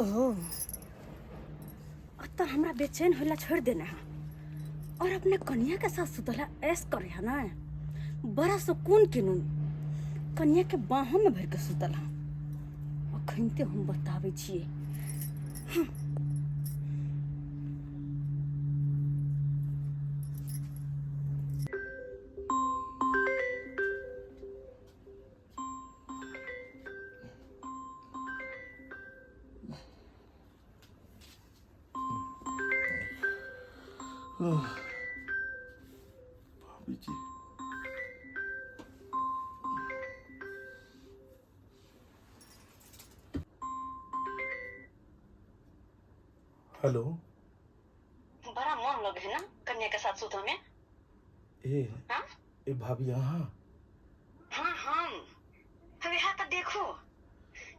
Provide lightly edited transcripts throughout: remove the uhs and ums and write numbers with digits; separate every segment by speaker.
Speaker 1: ओ अतः हमरा बेचैन होला छोड़ देना है और अपने कन्या के साथ सुतला ऐस करे है ना, बड़ा सुकून के नून कन्या के बाहों में भर के सुतल है। अखनते हम बताबै छियै।
Speaker 2: भाभी जी, हेलो।
Speaker 1: बड़ा मन लगे है ना कन्या के साथ सुतऽ में?
Speaker 2: ए।
Speaker 1: हाँ?
Speaker 2: ए भाभी, अहाँ?
Speaker 1: हाँ, हम यहाँ तऽ देखू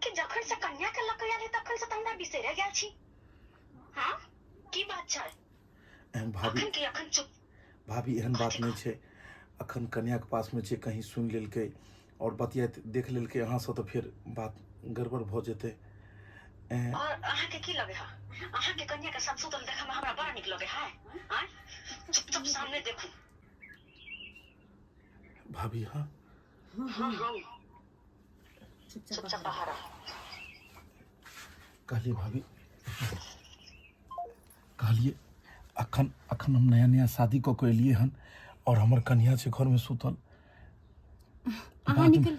Speaker 1: कि जखन से कन्या के लऽ के आयल है तखन से तऽ हमरा बिसरि गेल छी। हाँ, की बात छै?
Speaker 2: एहन भाभी,
Speaker 1: अखन के अखन चुप।
Speaker 2: भाभी, एहन बात
Speaker 1: कथी
Speaker 2: नहि
Speaker 1: कहू?
Speaker 2: छै। अखन कन्याके पासमे छै, कहीं सुनि लेलकै आओर बतियाइत देख लेलकै अहाँसँ तऽ फेर बात गड़बड़ भऽ जेतै।
Speaker 1: और अहाँके की लगे है? अहाँके कन्या के साथ सुतल देखऽ में हमरा बड़ा नीक लगे है? आँय, चुपचाप सामने देखू।
Speaker 2: भाभी, हाँ।
Speaker 1: हाँ हाँ, चुपचाप बाहर आओ।
Speaker 2: कहलिए भाभी, कहलिए अखन अखन हम नया नया शादी कऽ के एलिए हन और हमर कन्या छै घरमे सुतल।
Speaker 1: अहाँ
Speaker 2: बादमे
Speaker 1: निकल,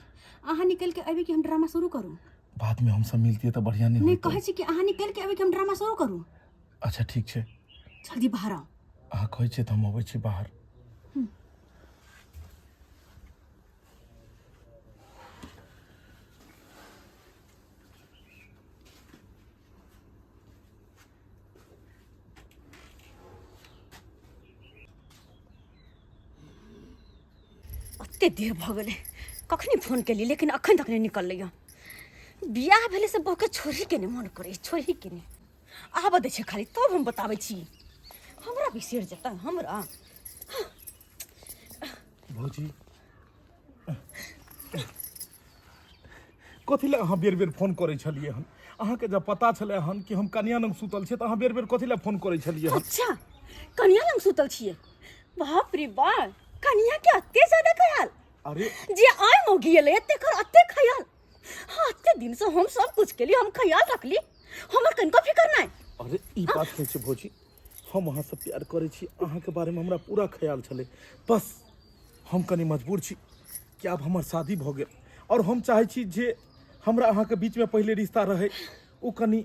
Speaker 1: अहाँ निकल के अबी कि हम ड्रामा शुरू करू?
Speaker 2: बादमे हमसब मिलतियै तऽ बढ़िआँ नहि
Speaker 1: नहि
Speaker 2: होइतै?
Speaker 1: कहै छी कि अहाँ निकल के अबी कि हम ड्रामा शुरू करू?
Speaker 2: अच्छा, ठीक छै।
Speaker 1: जल्दी बाहर आउ।
Speaker 2: अहाँ कहै छियै तऽ हम अबै छी बाहर।
Speaker 1: ओते देर भऽ गेलै, कखनी फोन केलियै लेकिन अखन तक नहि निकललै। बियाह भेलै से बहुके छोड़ीके नहि मन करै, छोड़ीके नहि आबऽ दै छै खाली। तब हम बताबै छी, हमरा बिसरि जेतै हमरा।
Speaker 2: भौजी, कथी लए अहाँ बेर बेर फोन करै छलियै हन? अहाँके जब पता छलै हन कि हम कनिया लग सुतल छियै तऽ अहाँ बेर बेर कथी लए फोन करै छलियै हन?
Speaker 1: अच्छा, कनिया लग सुतल छियै? बाप रे बाप, कनिया के अते ज्यादा ख्याल?
Speaker 2: अरे,
Speaker 1: जे आइ मौगी एलै तेकर अते ख्याल? हाँ, अते दिन से हम सब कुछ केली, हम ख्याल रखली, हमर कनिको फिकर नहीं।
Speaker 2: अरे, ई बात नहि छै भौजी। हम अहाँसँ प्यार करै छी, अहाँके बारेमे हमरा पूरा ख्याल छलै। बस हम कनि मजबूर छी कि आब हमर शादी भऽ गेल आओर हम चाहै छी जे हमरा अहाँके बीचमे पहिले रिश्ता रहै ओ कनि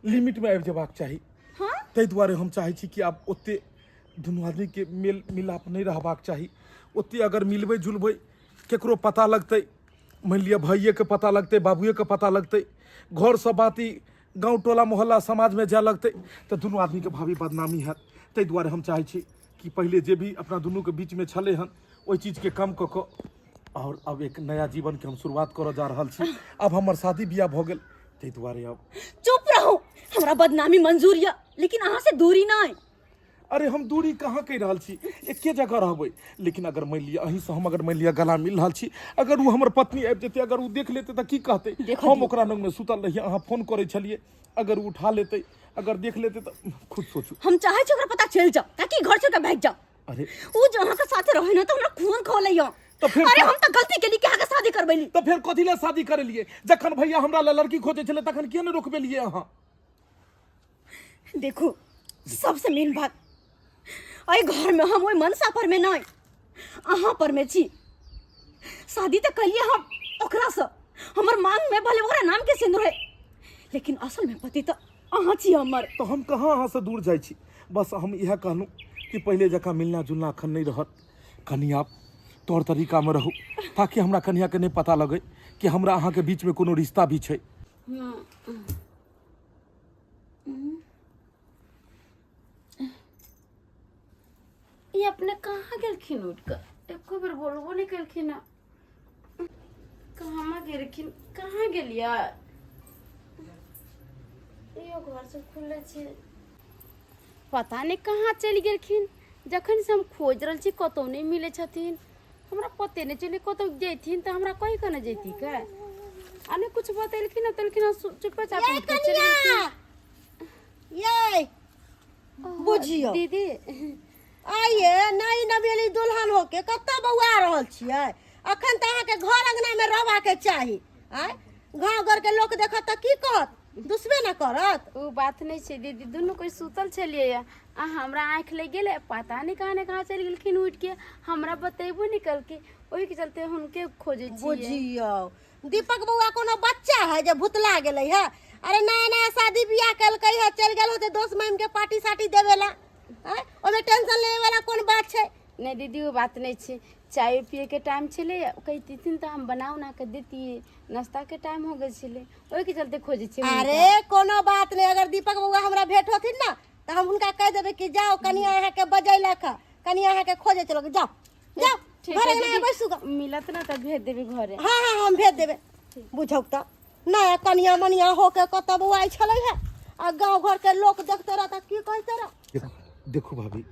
Speaker 2: लिमिटमे आबि जेबाक चाही।
Speaker 1: हाँ,
Speaker 2: ताहि दुआरे हम चाहै छी कि आब ओते दुनू आदमीके मेल मिलाप नहि रहबाक चाही। ओते अगर मिलबै जुलबै, केकरो पता लगतै, मानि लिअ भैयेके पता लगतै, बाबुएके पता लगतै, घरसँ बात ई गाँव टोला मोहल्ला समाजमे जाय लगतै तऽ दुनू आदमीके भाभी बदनामी हैत। ताहि दुआरे हम चाहै छी कि पहिले जे भी अपना दुनूके बीचमे छलै हन ओहि चीजके कम कऽ कऽ आओर अब एक नया जीवनके हम शुरुआत करऽ जा रहल छी। आब हमर शादी बियाह भऽ गेल, ताहि दुआरे अब
Speaker 1: चुप रहू। हमरा बदनामी मंजूर यऽ लेकिन अहाँ से दूरी नहीं।
Speaker 2: अरे, हम दूरी कहाँ कहि रहल छी? एके जगह रहबै। लेकिन अगर मानि लिअ अहीँसँ हम अगर मानि लिअ गला मिल रहल छी, अगर ओ हमर पत्नी आबि जेतै, अगर ओ देख लेतै तऽ की कहतै?
Speaker 1: देखऽ
Speaker 2: हम
Speaker 1: दियौ।
Speaker 2: ओकरा लगमे सुतल रहियै, अहाँ फोन करै छलियै, अगर ओ उठा लेतै, अगर देख लेतै तऽ खुद सोचू।
Speaker 1: हम चाहे छी ओकरा पता चलि जाओ ताकि घर छोड़ के भागि जाओ।
Speaker 2: अरे,
Speaker 1: ओ जो अहाँ के साथे रहे ना तऽ हमरा खून खौलैया।
Speaker 2: तऽ फेर
Speaker 1: अरे, हम तऽ गलती केली कि अहाँ के शादी करबैली।
Speaker 2: तऽ फेर कथी लए शादी करेलियै? जखन भैया हमरा लए लड़की खोजै छलै तखन किए नहि रोकबेलियै अहाँ?
Speaker 1: देखू, सबसे मेन बात, एहि घर में हम ओहि मनसा पर में नहीं, अहाँ पर में छी। शादी तऽ कलिए हम ओकरासँ, हमर मांग में भले ओकरा नाम के सिंदूर है लेकिन असल में पति तऽ अहाँ छी हमर।
Speaker 2: तऽ हम कहाँ अहाँसँ दूर जाइ छी? बस हम इएह कहलहुँ कि पहिले जकाँ मिलना जुलना अखन नहि रहत। कनि आब तौर तरीकामे रहू ताकि हमरा कनियाके नहि पता लगै कि हमरा अहाँके बीचमे कोनो रिश्ता भी छै।
Speaker 3: ई अपने कहाँ गेलखिन उठि कऽ? एको बेर बोलबो नहि केलखिन हँ। कहाँ गेलखिन? कहाँ गेलियै? इहो घर सब खुले छै, पता नहि कहाँ चलि गेलखिन। जखन से हम खोजि रहल छी कतहु नहि मिलै छथिन। हमरा पते नहि चलै। कतहु जैथिन तऽ हमरा कहि कऽ ने जैती के? आ नहि किछु बतेलखिन बतेलखिन, चुपे चाप उठि कऽ चलि गेलखिन।
Speaker 4: ये बुझियौ
Speaker 3: दीदी
Speaker 4: आइए नई नवेली दुल्हन होके कतऽ बौआ रहल छियै अखन तऽ अहाँके घर अंगनामे रहबाके चाही आँय गाँव घरके लोक देखत तऽ की कहत दुसबे ने करत
Speaker 3: ओ बात नहि छै दीदी दुनू कोइ सुतल छलियै आ हमरा आँखि लागि गेलै पता नहि कहाँ ने कहाँ चलि गेलखिन उठि के हमरा बतेबो नहि केलकै ओहिके चलते हुनके खोजै छियै
Speaker 4: बुझियौ दीपक बौआ कोनो बच्चा है जे भुतला गेलै है अरे नया नया शादी बियाह केलकै है चलि गेल होतै दोस्त महिम के पार्टी साटी देवे ला आँय ओहिमे टेंशन लेवे वाला कोन बात छै
Speaker 3: नहि दीदी ओ बात नहि छै चाय पियैके टाइम छलै कहितिथिन तऽ हम बना उना कऽ दैतियै नाश्ताके टाइम हो गेल छलै ओहिके चलते खोजै छियै हुनका।
Speaker 4: अरे कोनो बात नहि अगर दीपक बौआ हमरा भेंट होथिन ने तऽ हम हुनका कहि देबै कि जाओ कनि अहाँके बजेलक हँ कनि अहाँके खोजै चलो जाओ जाओ
Speaker 3: ठीक
Speaker 4: घरे
Speaker 3: है
Speaker 4: अंगना
Speaker 3: दीदी
Speaker 4: बैसू गऽ
Speaker 3: मिलत ना तऽ भेज देबै घरे
Speaker 4: हाँ हाँ हम भेज देबै बुझौ तऽ नया कनिया मनिया होके कतऽ बौआइ छलै है आ गाँव घरके लोक देखते रह तऽ की कहते रह
Speaker 2: देखू देखू भाभी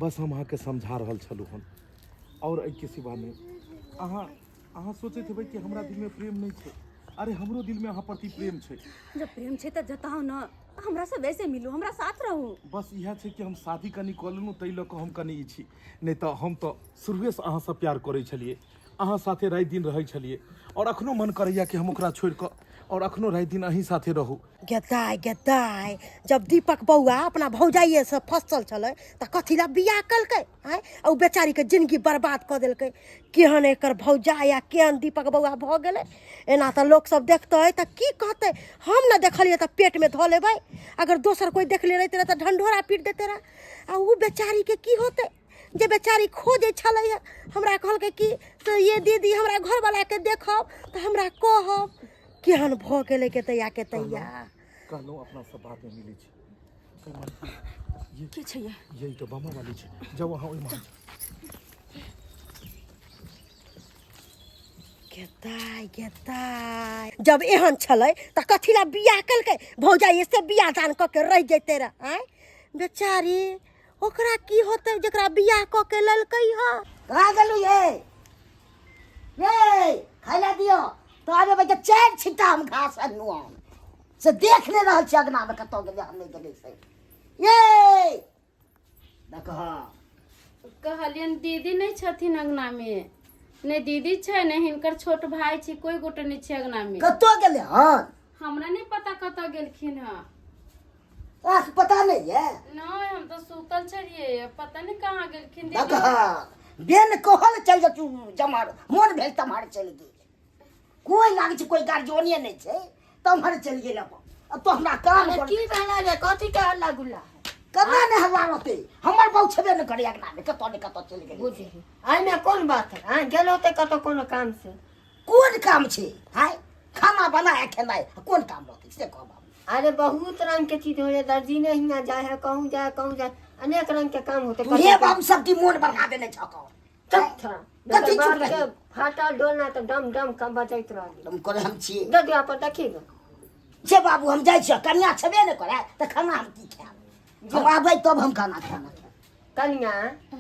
Speaker 2: बस हम अहाँके समझा रहल छलहुँ हन आओर एहिके सिवा नहि अहाँ अहाँ सोचैत हेबै कि हमरा दिलमे प्रेम नहि छै अरे हमरो दिलमे अहाँ प्रति प्रेम छै
Speaker 1: जब प्रेम छै तऽ जताउ ने हमरा से वैसे मिलू हमरा साथ रहू
Speaker 2: बस इएह छै कि हम शादी कनि कऽ लेलहुँ ताहि लऽ कऽ हम कनि ई छी नहि तऽ हम तऽ शुरुएसँ अहाँसँ प्यार करै छलियै अहाँ साथे राति दिन रहै छलियै आओर अखनो मन करैया कि हम ओकरा छोड़ि कऽ आओर अखनो राति दिन अहीं साथे रहू
Speaker 4: गेदाय गेदाय जब दीपक बौआ अपना भौजाइए से फसल छलै तऽ कथी लए बियाह केलकै आँय आ ओ बेचारीके जिनगी बर्बाद कऽ देलकै केहन एकर भौजाइ आ केहन दीपक बौआ भऽ गेलै एना तऽ लोकसभ देखतै तऽ की कहतै हम ने देखलियै तऽ पेटमे धऽ लेबै अगर दोसर कोइ देखले रहितै रहए तऽ ढंढोरा पीट देते रहए आ ओ बेचारीके की होतै जे बेचारी खोजै छलै हँ हमरा कहलकै कि से ये दीदी हमरा घरवलाके देखब तऽ हमरा कहब केहन भऽ गेलै के तैया के तैया
Speaker 2: कहलहुँ अपना सब बादमे मिलै छी
Speaker 1: के छै ये
Speaker 2: यही तऽ बामा वाली छै जाउ अहाँ ओहिमे
Speaker 4: गेताय गेताय जब एहन छलै तऽ कथी ला बियाह केलकै भौजाइ से बियाह दान कऽ के रहि जैते रह आँय बेचारी ओकरा की होतै जकरा बियाह कऽ के लेलकै हँ
Speaker 5: कहाँ गेलू ये ये खाय ला दियो तो आबे बजे चारि छिट्टा हम घास अनलहुँ हन से देख नहि रहल छी अगनामे कतऽ गेलै हम नहि गेलै से ये देखह
Speaker 3: कहलियनि दीदी नहि छथिन अंगनामे नहि दीदी छै नहि हिनकर छोट भाय छै कोई गोटे नहि छै अंगनामे
Speaker 5: कतऽ गेलै हन
Speaker 3: हमरा नहि पता कतऽ गेलखिन हँ
Speaker 5: आँख पता नहि ये
Speaker 3: नहि हम तऽ सुतल छलियै पता नहि कहाँ गेलखिन दीदी
Speaker 5: देखह बेन कहल चलि जेतू जमहर मोन भेल तमहर चलि गेल कोइ लागै छै कोइ गार्जियने नहि छै तमहर चलि गेल अपन अब तो हमरा काम
Speaker 6: अरे
Speaker 5: कर
Speaker 6: की भेलै रे कथी के हल्ला गुल्ला
Speaker 5: कना नहि हल्ला रहतै हमर बाबू छेबे नहि करै अगना मे कतऽ ने कतऽ चलि गेलै
Speaker 6: बुझी एहिमे कोन बात है आँय गेल होतै कतौ कोनो काम से
Speaker 5: कोन काम छै हाय खाना बनाए खेनाइ कोन काम रहतै से कह बाबू
Speaker 6: अरे बहुत रंग के चीज होइए दर्जी ने हियाँ जाए है कहूँ जाए कहूँ जाए अनेक रंग के काम होते
Speaker 5: तुहे बाबू सब की मोन बढ़ा देने छक
Speaker 6: चुप थोड़ा
Speaker 5: कथी चुप रही?
Speaker 6: फाटल डोलना तऽ डम डम कम बजैत रहल
Speaker 5: हम करे हम छियै
Speaker 6: दे दिया पर देखी गो
Speaker 5: से बाबू हम जाइ छियै कनिया छेबे नहि करे तऽ खाना हम की खायब हम आबै तब हम खाना खाना खायब
Speaker 6: कनिया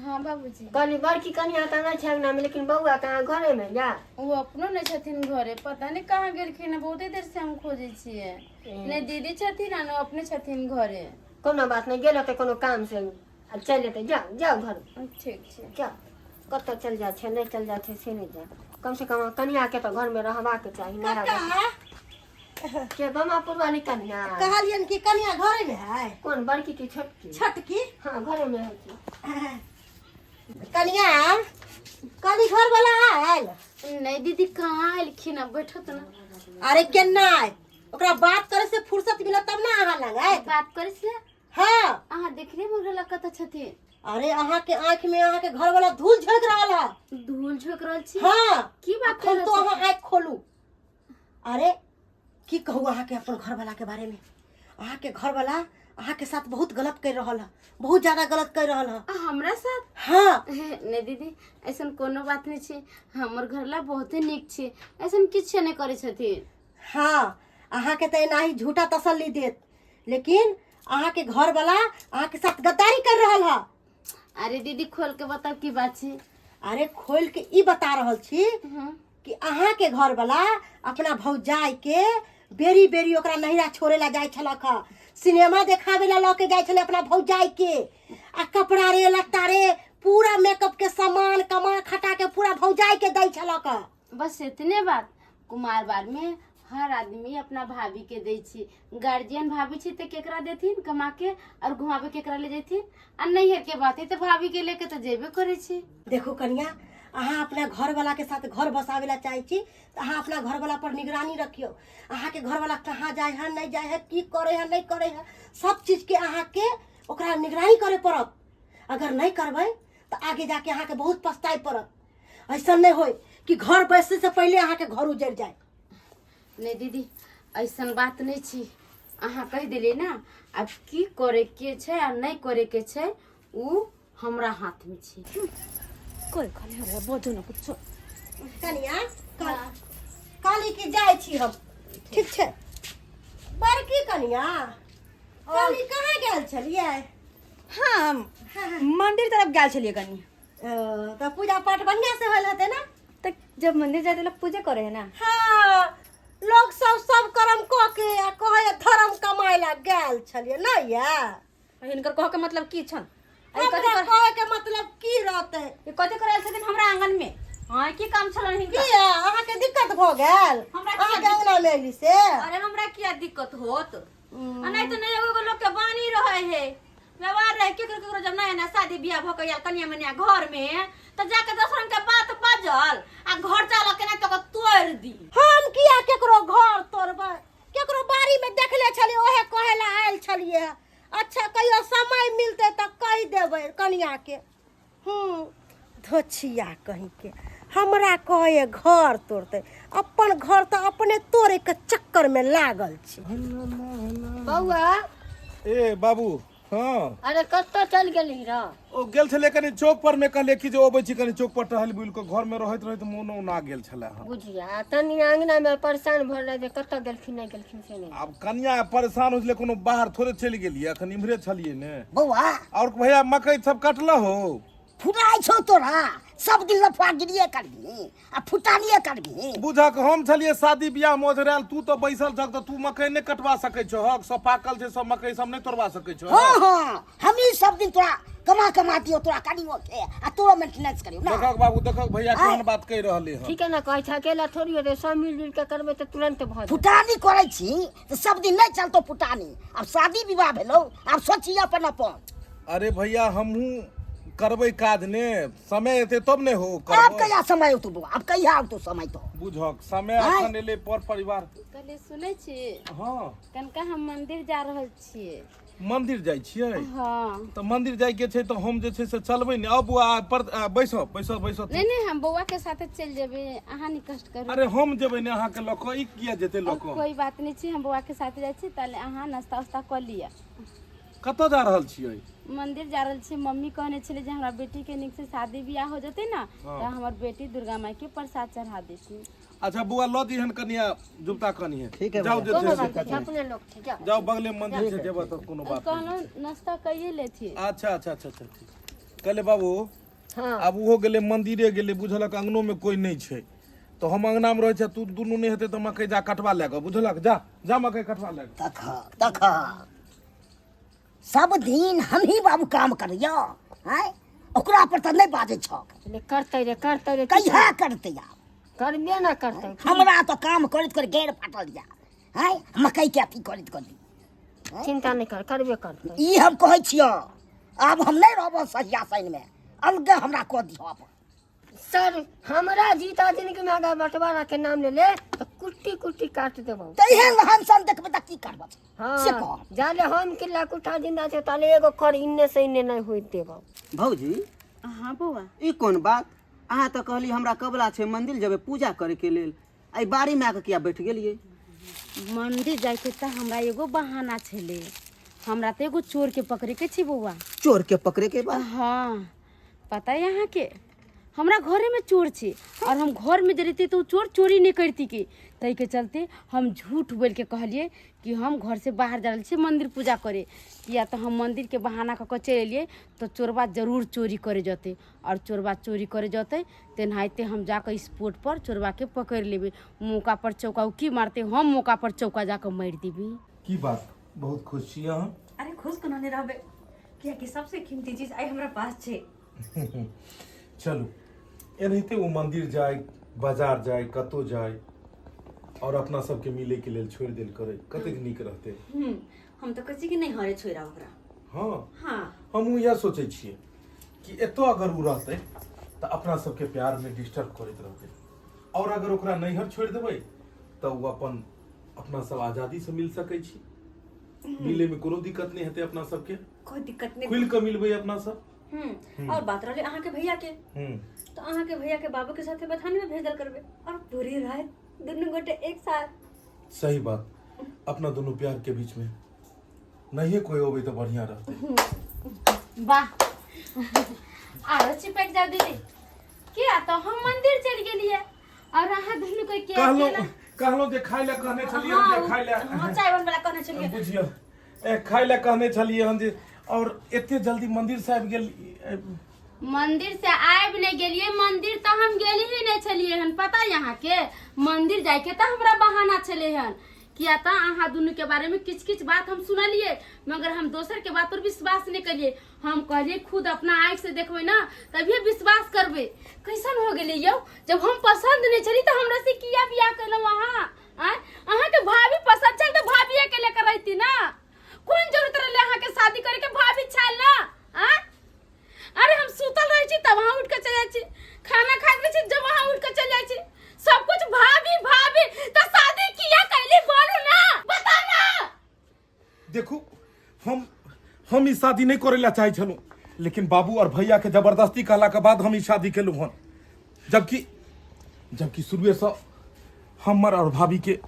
Speaker 3: हाँ बाबूजी
Speaker 6: कहली बड़की कनिया तऽ नहि छै अंगनामे लेकिन बौआ कहाँ घरेमे जा
Speaker 3: ओ अपनो नहि छथिन घरे पता नहि कहाँ गेलखिन हँ बहुते देर से हम खोजै छियै नहि दीदी छथिन आ ने अपने छथिन घरे
Speaker 6: कोनो बात नहि गेल होतै कोनो काम से आ चलि एतै जाउ जाउ घर
Speaker 3: ठीक छै
Speaker 6: जाउ कतऽ चलि जाइ छै नहि चलि जाइ छै से नहि जाय कम से कम कनियाके तऽ घरमे रहबाक चाही नहि रहबाक के बमा पुरवाली कनिया
Speaker 4: कहलियन कि कनिया घरे में है
Speaker 6: कोन बड़की की छोटकी
Speaker 4: छोटकी
Speaker 6: हाँ घरे में है की
Speaker 4: कनिया काली घर वाला आयल
Speaker 3: नहि दीदी कहाँ एलखिन हँ बैठत ने
Speaker 4: अरे केना आयल ओकरा बात करे से फुर्सत मिलत तब ना अहाँ लग आयत
Speaker 3: बात करै छियै
Speaker 4: हाँ
Speaker 3: अहाँ देखने मे कतऽ छथिन
Speaker 4: अरे अहाँ के आँख में अहाँ के घर वाला धूल झोंक रहल है
Speaker 3: धूल झोंक रहल छी
Speaker 4: हाँ
Speaker 3: की बात
Speaker 4: अखन
Speaker 3: कर
Speaker 4: तो
Speaker 3: रहल
Speaker 4: अहाँ आँख खोलू अरे की कहू अहाँ के अपन घर वाला के बारे में अहाँ के घर वाला अहाँ के साथ बहुत गलत कर रहल है बहुत ज्यादा गलत कर रहल है
Speaker 3: आ, हमरा साथ
Speaker 4: हाँ
Speaker 3: नहि दीदी ऐसन कोनो बात नहि छै हमर घरला बहुते नीक छै ऐसन किछु नहि करै छथिन
Speaker 4: हाँ अहाँ के तऽ एनाही झूठा तसल्ली देत लेकिन अहाँ के घर वाला अहाँ के साथ गद्दारी कर रहल है
Speaker 3: अरे दीदी खोल के बताउ की बात छै
Speaker 4: अरे खोल के ई बता रहल छी
Speaker 3: हँ
Speaker 4: कि अहाँ के घर वाला अपना भौजाई के बेरी बेरी ओकरा नहिरा छोड़े ला जाय छलक ह सिनेमा देखावे ला लऽ के जाइ छलै अपना भौजाई के आ कपड़ा रे लत्ता रे पूरा मेकअप के सामान कमा खटा के पूरा भौजाई के दै छलक।
Speaker 3: बस इतने बात। कुमार बार में हर आदमी अपना भाभी के दै छी, गार्जियन भाभी छी तऽ केकरा देथिन कमा के और घुमाबे केकरा ले जेथिन? आ नैहर के बात है तऽ भाभी के लेके तऽ जेबे करै छी।
Speaker 4: देखू कनिया, अहाँ अपना घरवाला के साथ घर बसावे ला चाहै छी तऽ अहाँ अपना घरवाला पर निगरानी रखियौ। अहाँके घरवाला कहाँ जाइ है, नहीं जाइ है, की करे है, नहीं करे है, सब चीज के अहाँके ओकरा निगरानी करे पड़त। अगर नहीं करबै तऽ आगे जाके अहाँके बहुत पछताए पड़त। ऐसा नहीं होय कि घर बसै से पहले अहाँके घर उजड़ जाए।
Speaker 3: नहीं दीदी, ऐसन बात नहीं छी। अहाँ कहि देलियै ने, आब की करे के छै आ नहीं करे के छै उ हमरा हाथ में छी।
Speaker 1: कोई खाली हमरा बजो न कुछो।
Speaker 4: कनिया, काली की जाइ छी हम, ठीक छै? बड़की कनिया, काली कहाँ गेल छलियै?
Speaker 1: हम मंदिर तरफ गेल छलियै कनी।
Speaker 4: ओ, तऽ पूजा पाठ बढ़िया से होल हेतै ने?
Speaker 1: तऽ जब मंदिर जाते लोग पूजा करे है ना।
Speaker 4: हाँ, लोग सब सब कर्म कऽ के आ कहै धर्म कमाय ला गेल छलियै नहि या?
Speaker 1: हिनकर कह के मतलब की छन?
Speaker 4: हमरा कहे के मतलब की रहतै?
Speaker 1: ई कथी करे आयल छथिन हमरा आंगन में? हाँ, की काम छलन हिनकर?
Speaker 4: किया अहाँके दिक्कत भऽ गेल?
Speaker 1: हमरा
Speaker 4: अहाँके अंगना में अयली से?
Speaker 1: अरे हमरा किया दिक्कत होत? आ नहीं तो नहीं, एगो एगो लोग के बानी रहे है, व्यवहार रहे केकरो केकरो। जब नया नया शादी बियाह भऽ के आयल कनिया मनिया घर में तऽ जाके दस रंग के बात बाजल आ घर चालक केना तो तोड़ दी।
Speaker 4: हम किया केकरो घर तोड़बै? केकरो बाड़ी में देखले छलियै, ओहे कहे ला आयल छलियै। अच्छा, कहियो समय मिलतै तऽ कहि देबै कनिया के। धोछिया कहीं के, हमरा कहे घर तोड़तै, अपन घर तऽ अपने तोड़े के चक्कर में लागल छी।
Speaker 6: बौआ।
Speaker 2: ए बाबू। हाँ।
Speaker 6: अरे कतऽ चल गेली रह?
Speaker 2: ओ गेल छलै कनि चौक पर में, कहलियै कि जे अबै छी कनि चौक पर टहल बुलि कऽ, घर में रहैत रहैत मोनो उना गेल छलै हँ।
Speaker 6: बुझिया तनी अंगना में परेशान भऽ रहल जे कतऽ गेलखिन नहि गेलखिन से नहि।
Speaker 2: आब कनिया परेशान होइ छलै, कोनो बाहर थोड़े चलि गेलियै, अखन इम्हरे छलियै ने।
Speaker 5: बौआ।
Speaker 2: और भैया, मकई सब कटल हो?
Speaker 5: फुटाइ छौ तोरा, सब दिन लफुआ गिरिए करबही आ फुटानिए करबही।
Speaker 2: बुझक हम छलियै शादी बियाह में ओझरायल, तू तऽ बैसल छक, तऽ तू मकई नहि कटवा सकै छहक? सब पाकल छै, सब मकई सब नहि तोड़वा सकै छह?
Speaker 5: हाँ हाँ, हमही सब दिन तोरा कमा कमा दियौ तोरा कनियो के आ तोरो मेंटेनेंस करियौ ना।
Speaker 2: देखक बाबू, देखक भैया, केहन बात कहि रहले हन।
Speaker 6: ठीके ने कहै छै, अकेला थोड़ी हेतै, सब मिल जुल के करबै तऽ तुरंत भऽ जेतै।
Speaker 5: फुटानी करै छी तऽ सब दिन नहि चलतौ फुटानी। आब शादी विवाह भेलौ, आब सोची अपन अपन।
Speaker 2: अरे भैया, हमहूँ करबै काज ने, समय एतै तब ने हो
Speaker 5: आब
Speaker 2: करबै।
Speaker 5: कहिया समय औतौ बौआ, आब कहिया औतौ समय तो?
Speaker 2: बुझक समय
Speaker 5: आँय?
Speaker 2: अखन एलै पर परिवार।
Speaker 3: कहलियै सुनै छी?
Speaker 2: हाँ।
Speaker 3: कनिका हम मंदिर जा रहल छियै।
Speaker 2: मंदिर जाइ छियै?
Speaker 3: हाँ।
Speaker 2: तऽ मंदिर जाइके छै तऽ हम जे छै से चलबै ने। आउ बौआ, पर बैसो बैसो बैसो।
Speaker 3: नहीं नहीं, हम बौआ के साथे चलि जेबै, अहाँ नहीं कष्ट करू।
Speaker 2: अरे हम जेबै ने अहाँके लऽ कऽ, ई किया जेतै लऽ कऽ?
Speaker 3: कोई बात नहीं छै, हम बौआ के साथे जाइ छी, ताले अहाँ नाश्ता उस्ता कऽ लिअ।
Speaker 2: कतऽ जा रहल छियै?
Speaker 3: मंदिर जा रहल छी। मम्मी कहने छलै जे हमरा बेटी के नीक से शादी बियाह हो जेतै ने तऽ हमर बेटी दुर्गा माई के प्रसाद चढ़ा देथिन।
Speaker 2: अच्छा बौआ, लऽ दिहन कनिया जुगता कनिया।
Speaker 7: ठीक है
Speaker 2: जाउ
Speaker 7: भैया।
Speaker 2: जे
Speaker 6: कोनो
Speaker 2: छै से।
Speaker 6: बात नहि छै, अपने लोक छै, जाउ।
Speaker 2: जाउ, बगले में मंदिर छै, जेबऽ तऽ कोनो बात नहि।
Speaker 3: कहलहुँ नाश्ता कइए लेथिन।
Speaker 2: अच्छा अच्छा अच्छा अच्छा, ठीक। कहले बाबू।
Speaker 6: हाँ।
Speaker 2: आब ओहो गेलै मंदिरे गेलै, बुझलक अंगनो में कोई नहि छै, तऽ हम अंगना में रहै छी, तू दुनू नहि हेतै तऽ मकई जा कटवा लए कऽ, बुझलक? जा जा मकई कटवा लए कऽ।
Speaker 5: तख तख सब दिन हमही बाबू काम करैया, आँय, ओकरा पर तऽ नहि बाजै छक।
Speaker 6: ले करतै रे, करतै रे।
Speaker 5: कहिया करतै आब?
Speaker 6: करबे ना करतै।
Speaker 5: हमरा तऽ काम करैत करैत गैर फाटल जा, आँय, मकई के अथी करैत करैत।
Speaker 6: चिंता नहि कर, करबे करतै।
Speaker 5: ई हम कहै छियौ, आब हम नहि रहबो सहिया सैन में, अलगे हमरा कऽ दिहऽ अपन।
Speaker 6: सर, हमरा जीता जिंदगी में अगर बंटवारा के नाम ले ले तो कुट्टी कुट्टी काट देबो।
Speaker 5: तऽ एहन रहन सहन देखबै तऽ की करबऽ से
Speaker 6: हाँ
Speaker 5: कह।
Speaker 6: जाले हम किल्ला कुट्टा जिंदा छै ताले एगो कर इन्ने से इन्ने नहीं होइत देबो।
Speaker 7: भौजी।
Speaker 3: हाँ बौआ।
Speaker 7: ई कोन बात? अहाँ तऽ कहली हमरा कबला छै, मंदिर जेबै पूजा करे के लेल, एहि बाड़ी में आके किया बैठ गेलियै?
Speaker 3: मंदिर जाइके तऽ हमरा एगो बहाना छलै, हमरा तऽ एगो चोर के पकड़े के छै बौआ।
Speaker 7: चोर के पकड़े के बा?
Speaker 3: हाँ, पता है अहाँ के, हमरा घरे में चोर छै और हम घर में जे रहती तो चोर चोरी नहीं करती के, ताहि के चलते हम झूठ बोल के कहलिए कि हम घर से बाहर जा रहल छी मंदिर पूजा करे, किया तऽ हम मंदिर के बहाना कऽ के चलि एलियै तऽ चोरबा जरूर चोरी करे जतै, और चोरबा चोरी करे जतै तेनाहिते हम जाकऽ स्पॉट पर चोरबा के पकड़ि लेबै, मौका पर चौका ओ की मारतै, हम मौका पर चौका जाकऽ मारि देबै।
Speaker 2: की बात? बहुत खुश छी अहाँ।
Speaker 1: अरे खुश कोना नहि रहबै, कियाकि सबसे कीमती चीज आइ हमरा पास छै।
Speaker 2: चलू, एनाहिते ओ मंदिर जाय, बाजार जाय, कतौ जाय और अपना सबके मिले के लेल छोड़ि देल करे, कतेक नीक रहते।
Speaker 1: हम तऽ कहै छी कि नहि हरे छोड़ि आउ ओकरा।
Speaker 2: हाँ।
Speaker 1: हाँ।
Speaker 2: हमहूँ इएह सोचै छियै कि एतौ अगर ओ रहतै तऽ अपना सबके प्यार में डिस्टर्ब करैत रहतै, और अगर ओकरा नैहर छोड़ि देबै तऽ ओ अपन अपना सब आजादी से मिल सकै छी, मिले में कोनो दिक्कत नहि हेतै अपना सबके।
Speaker 1: कोई दिक्कत नहीं।
Speaker 2: खुलि कऽ मिलबै अपना सब।
Speaker 1: और बात रहले अहाँ के भैया के, तो अहाँ के भैया के बाबू के साथे बथानी में भेजल करबे और पूरी रात दुनू गोटे एक साथ।
Speaker 2: सही बात, अपना दोनों प्यार के बीच में नहीं कोई होबे तो बढ़िया रहते।
Speaker 3: वाह, आरो चिपक जाओ दीदी। किया तो हम मंदिर चल गेलिए और अहाँ दुनू कोई के
Speaker 2: कहलो
Speaker 3: अकेला?
Speaker 2: कहलो जे खाय ले कहने छलियै हम जे खाय ले।
Speaker 1: हाँ, चाय बनबै ला कहने छलियै।
Speaker 2: बुझियौ, ए खाय ले कहने छलियै हम जे, और एते जल्दी मंदिर से आबि गेल।
Speaker 3: मंदिर से आबि नहीं गेलिए, मंदिर तो हम गेली ही नहीं छलिए हन। पता यहाँ के मंदिर जाय के तो हमरा बहाना छले हन, किया तो अहाँ दुनू के बारे में किछ किछ बात हम सुनलिए, मगर हम दोसर के बात पर विश्वास नहीं करिए। हम कहलिए खुद अपना आँख से देखबै ना तभिए विश्वास करबै। कैसन हो गेलै यौ, जब हम पसंद नहीं छली तो हमरा से किया बियाह केलहुँ अहाँ? आँय, अहाँके भाभी पसंद छल तो भाभीए के लेकर रहती ना, कोन जरूरत रहले अहाँके शादी करे के? भाभी छल ना। आँय, अरे हम सुतल रहै छी तब अहाँ उठि कऽ चलि जाइ छी, खाना खाइत रहै छी जब अहाँ उठि कऽ चलि जाइ छी, सब कुछ भाभी भाभी, तऽ शादी किया कैली बोलू ना, बता ना।
Speaker 2: देखू, हम ई शादी नहीं करे ला चाहे छलहुँ, लेकिन बाबू और भैया के जबरदस्ती कहला के बाद हम ई शादी केलहुँ हन, जबकि शुरुए से हमर और भाभी के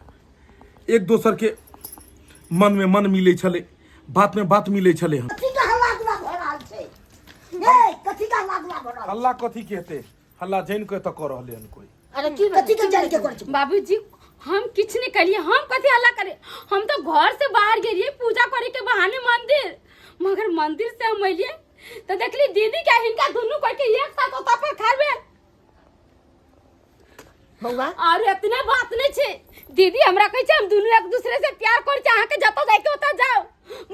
Speaker 2: एक दोसर के मन में मन मिले छले, बात में बात मिले छले हन।
Speaker 5: कथी का हल्ला गुल्ला भऽ रहल छै? ए कथी का हल्ला गुल्ला भऽ रहल?
Speaker 2: हल्ला कथी के हेतै? हल्ला जानि के तऽ कऽ रहले हन कोई।
Speaker 6: अरे की
Speaker 5: कथी के जानि के करै छै?
Speaker 3: बाबूजी हम किछ नहीं करिए, हम कथी हल्ला करे? हम तो घर से बाहर गेलिए पूजा करे के बहाने मंदिर, मगर मंदिर से हम अलिए तो देखली दीदी के हिनका दुनू कोई के एक साथ ओता पर खाबे।
Speaker 6: बौआ
Speaker 3: और इतना बात नहीं छे दीदी, हमरा कहै छै हम दुनू एक दूसरे से प्यार करै छी, अहाँ के जतऽ जाय के ओतऽ जाओ।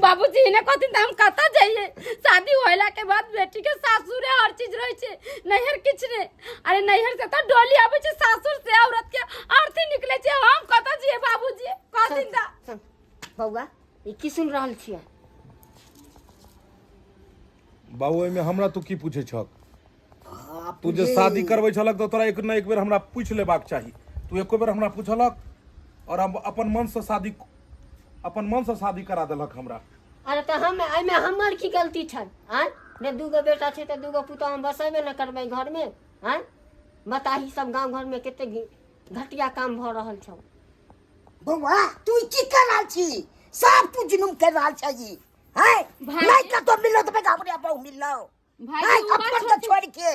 Speaker 3: बाबूजी ने कहथिन तऽ हम कतऽ जाइए? शादी होला के बाद बेटी के सासुरे हर चीज रहै छै, नैहर किछु नहि। अरे नैहर से तऽ डोली आबै छै, सासुर से औरत के अर्थी निकले छै, हम कतऽ जिए बाबूजी कहथिन तऽ?
Speaker 6: सुन बौआ, ई की सुन रहल छियै?
Speaker 2: बाबू, एहिमे हमरा तू की पूछै छक? तू जे शादी करबै छलक तऽ तोरा एक न एक बेर हमरा पूछि लेबाक चाही। तू एको बेर हमरा पूछलक और हम अपन मन से शादी, अपन मन से शादी करा देलक हमरा।
Speaker 6: अरे तऽ हम एहिमे हमर की गलती छल? आँय रे, दूगो बेटा छै तऽ दूगो पुतोह हम बसेबे ने करबै घरमे। आँय बताही सब गाँव घरमे कते घटिया काम भऽ रहल छौ।
Speaker 5: बौआ तू ई की कर रहल छी? सब तू जुलुम कर रहल छै ई। हैं
Speaker 3: भाई-
Speaker 5: नहीं कतो मिललो तऽ बेटा बहु मिललो।
Speaker 3: भाई
Speaker 5: भाई
Speaker 3: उमर
Speaker 5: अपन के छोड़ के,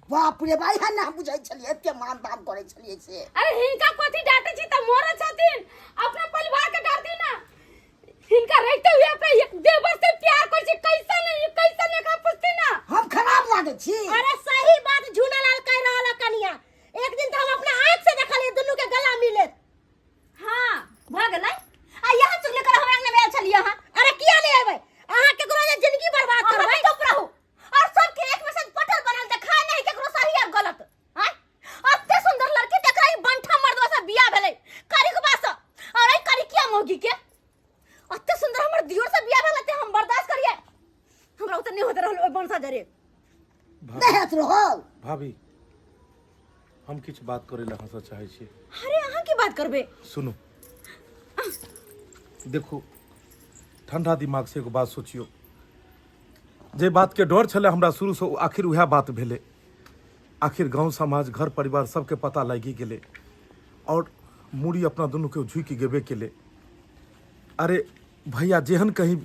Speaker 5: बाप रे भाई, ना बुझै छलियै एते मान दान करै छलियै से।
Speaker 3: अरे हिनका कथी डांटे छी त मरे छथिन, अपना परिवार के डांटती ना। हिनका रहते हुए अपना एक देवर से प्यार कर छी, कैसा नहीं कैसा नहीं का पूछती ना।
Speaker 5: हम खराब लागे छी?
Speaker 4: अरे सही बात झूनालाल कह रहल है कनिया, एक दिन तो हम अपना आंख से देखलिए दुनू के गला मिले।
Speaker 1: हाँ भऽ गेलै। आ यहाँ चुगली कर हमरा अंगना में आयल छलियै अहाँ।
Speaker 4: अरे किया नहीं एबै? अहाँ केकरो जे जिंदगी बर्बाद
Speaker 1: अहाँ
Speaker 4: करबै।
Speaker 1: चुप रहू। और सबके एक में से पटल बनल देखा नहीं केकरो सही और गलत। आँय अते सुंदर लड़की देखा ई बंठा मर्दवा से बियाह भेलै करिकबा से, और ई करिकिया मौगी के अते सुंदर हमर दियोर से बियाह भेलै ते हम बर्दाश्त करिए? हमरा ओते नहीं होते रहल ओइ बनसा जरे।
Speaker 5: नहीं हेत रहल।
Speaker 2: भाभी, हम किछु बात करै लए अहाँसँ चाहै छी।
Speaker 1: अरे अहाँ की बात करबै?
Speaker 2: सुनू, देखू, ठंडा दिमाग से एगो बात सोचियौ। जे बात के डर छलै हमरा शुरूसँ, ओ आखिर उएह बात भेलै। आखिर गाँव समाज घर परिवार सबके पता लागि गेलै और मूड़ी अपना दुनूके झुकि गेबे केलै। अरे भैया जेहन कहीं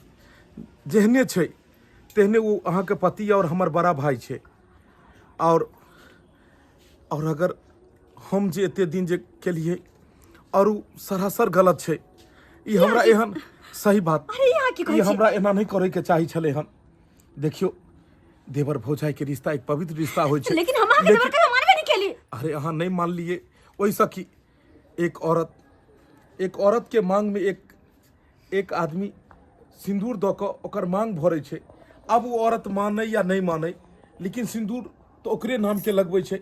Speaker 2: जेहने छै तेहने ओ अहाँके पति और हमर बड़ा भाई छै। और अगर हम जे एते दिन जे केलिए और उ सरासर गलत छै, ई हमरा एहन सही बात।
Speaker 1: अरे यहाँ की कहै
Speaker 2: ई
Speaker 1: छी?
Speaker 2: हमरा एना नहीं करे के चाही छलै हन। देखियो, देवर भौजाई के रिश्ता एक पवित्र रिश्ता होइ छै।
Speaker 1: लेकिन हम अहाँके देवर कहियो मानबे नहीं केली।
Speaker 2: अरे अहाँ नहीं मानलिए ओहिसँ कि एक औरत, एक औरत के मांग में एक एक आदमी सिन्दूर दऽ कऽ ओकर मांग भरै छै। आब ओ औरत मानै या नहि मानै, लेकिन सिन्दूर तऽ ओकरे नामके लगबै छै।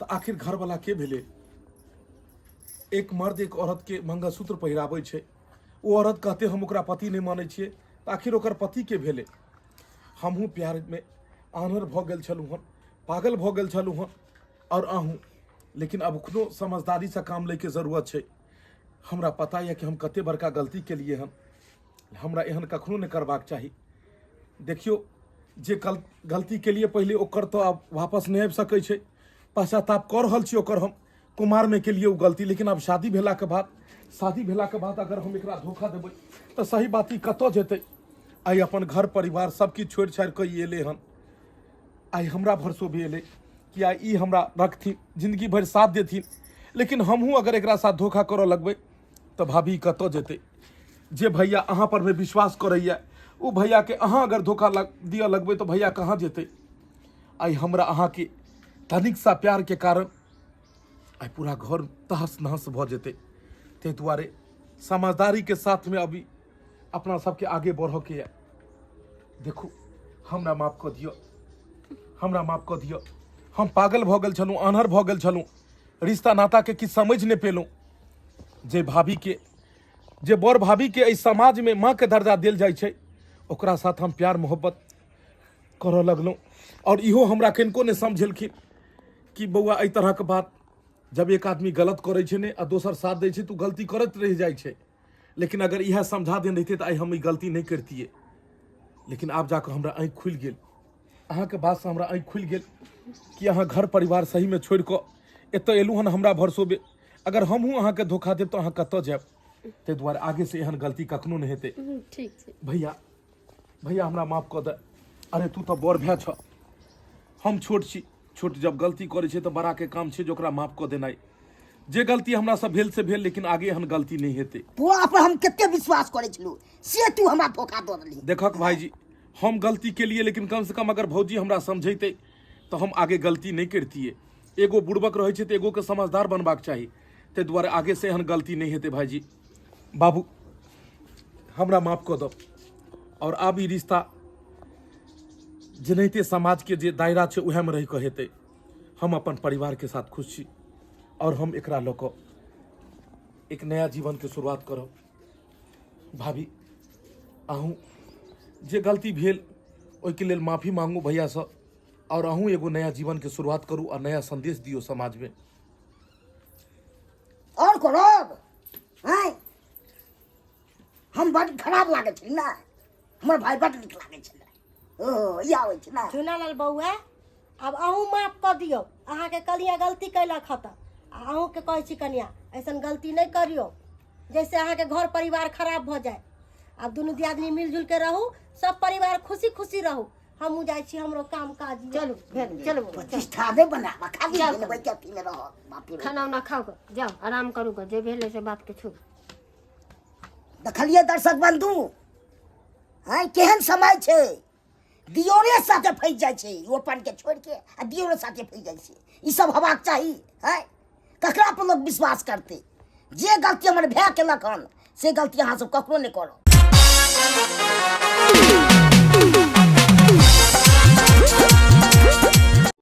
Speaker 2: तऽ आखिर घरवला के भेलै? एक मर्द एक औरतके मंगलसूत्र पहिराबै छै, ओ औरत कहते हम ओकरा पति नहि मानै छियै, तऽ आखिर ओकर पति के भेलै? हमहूँ प्यारमे आन्हर भऽ गेल छलहुँ हन, पागल भऽ गेल छलहुँ हन, आओर अहूँ। लेकिन आब एखनो समझदारीसँ काम लैके जरूरत छै। हमरा पता यऽ कि हम कते बड़का गलती केलियै हन, हमरा एहन कखनो नहि करबाक चाही। देखियौ, जे कल गलती केलियै पहिले, ओकर तऽ आब वापस नहि आबि सकै छै। पश्चाताप कऽ रहल छी ओकर, हम कुमारमे केलियै ओ गलती, लेकिन आब शादी भेलाके बाद, शादी भेलाके बाद अगर हम एकरा धोखा देबै तऽ सही बात ई कतऽ जेतै? आइ अपन घर परिवार सब किछु छोड़ि छाड़ि कऽ ई एलै हन, आइ हमरा भरसो भी एलै कि आइ ई हमरा रखथिन, जिंदगी भरि साथ देथिन। लेकिन हमहूँ अगर एकरा साथ धोखा करऽ लगबै तऽ भाभी कतऽ जेतै? जे भैया अहाँ पर मे विश्वास करैया, ओ भैयाके अहाँ अगर धोखा लग दिअ लगबै तऽ भैया कहाँ जेतै? आइ हमरा अहाँके तनिक सा प्यारके कारण आइ पूरा घर तहस नहस भऽ जेतै। ताहि दुआरे समझदारीके साथमे अभी अपना सबके आगे बढ़ऽके यऽ। देखू, हमरा माफ कऽ दिअ, हमरा माफ कऽ दिअ। हम पागल भऽ गेल छलहुँ, आन्हर भऽ गेल छलहुँ, रिश्ता नाताके किछु समझि नहि पेलहुँ। जे भाभीके, जे बड़ भाभीके एहि समाजमे माँके दर्जा देल जाइ छै, ओकरा साथ हम प्यार मोहब्बत करऽ लगलहुँ, आओर इहो हमरा कनिको नहि समझेलखिन कि बौआ एहि तरहक बात। जब एक आदमी गलत करै छै ने आ दोसर साथ दै छै तऽ ओ गलती करैत रहि जाइ छै। लेकिन अगर इएह समझा देने रहितै तऽ आइ हम ई गलती नहि करितियै। लेकिन आब जाकऽ हमरा आँखि खुलि गेल, अहाँके बातसँ हमरा आँखि खुलि गेल कि अहाँ घर परिवार सहीमे छोड़ि कऽ एतऽ एलहुँ हन हमरा भरसोबे। अगर हमहूँ अहाँके धोखा देब तऽ अहाँ कतऽ जायब? ताहि दुआरे आगेसँ एहन गलती कखनो नहि हेतै।
Speaker 3: ठीक छै
Speaker 2: भैया, भैया हमरा माफ कऽ दे। अरे तू तऽ बड़ भाय छह, हम छोट छी। छोट जब गलती करै छै तऽ बड़ाके काम छै जे ओकरा माफ कऽ देनाइ। जे गलती हमरा से भेल से भेल, लेकिन आगे एहन गलती नहि हेतै।
Speaker 5: तोरा पर हम कते विश्वास करै छलहुँ से तू हमरा धोखा दऽ देलही।
Speaker 2: देखक भाईजी, हम गलती केलिए, लेकिन कम से कम अगर भौजी हमरा समझेतै तऽ हम आगे गलती नहि करतियै। एगो बुड़बक रहै छै तऽ एगोके समझदार बनबाक चाही। ताहि दुआरे आगे से एहन गलती नहि हेतै। भाईजी, बाबू, हमरा माफ कऽ दऽ। आओर आब ई रिश्ता जेनाहिते समाजके जे दायरा छै उएहमे रहि कऽ हेतै। हम अपन परिवारके साथ खुश छी आओर हम एकरा लऽ कऽ एक नया जीवनके शुरुआत करब। भाभी, अहूँ जे गलती भेल ओहिके लेल माफी मांगू भैयासँ, आओर अहूँ एगो नया जीवनके शुरुआत करू आ नया संदेश दियौ समाजमे।
Speaker 5: आओर करब आँय? हम बड खराब लागै छै ने? हमर भाय बड नीक लागै छलै। ओ ई आबै छै ने।
Speaker 4: चुनालाल बौआ, आब अहूँ माफ कऽ दियौ अहाँके। कनिया गलती कयलक हँ तऽ आ अहूँके कहै छी कनिया, ऐसन गलती नहि करियौ जैसे अहाँके घर परिवार खराब भऽ जाय। आब दुनू दियादनी मिलजुल के रहू, सब परिवार खुशी खुशी रहू। हमहूँ जाइ छी, हमरो काम काज यऽ।
Speaker 6: चलू भेल, चलू बौआ, चलू।
Speaker 5: प्रतिष्ठा नहि बनाबऽ खाली।
Speaker 6: जाउ।
Speaker 5: भेल के अथीमे रहऽ बाप रे।
Speaker 6: खाना उना खाओ कऽ जाउ, आराम करू कऽ, जे भेलै से बातके छोड़ू।
Speaker 5: देखलियै दर्शक बंधु, आँय, केहन समय छै? दियोरे साथे फँसि जाइ छै। ओ अपन के छोड़ि के आ दियोरे साथे फँसि जाइ छै। ई सब हेबाक चाही? आँय, ककरा पर लोक विश्वास करतै? जे गलती हमर भाय केलक हन से गलती अहाँ सब ककरो नहि करब।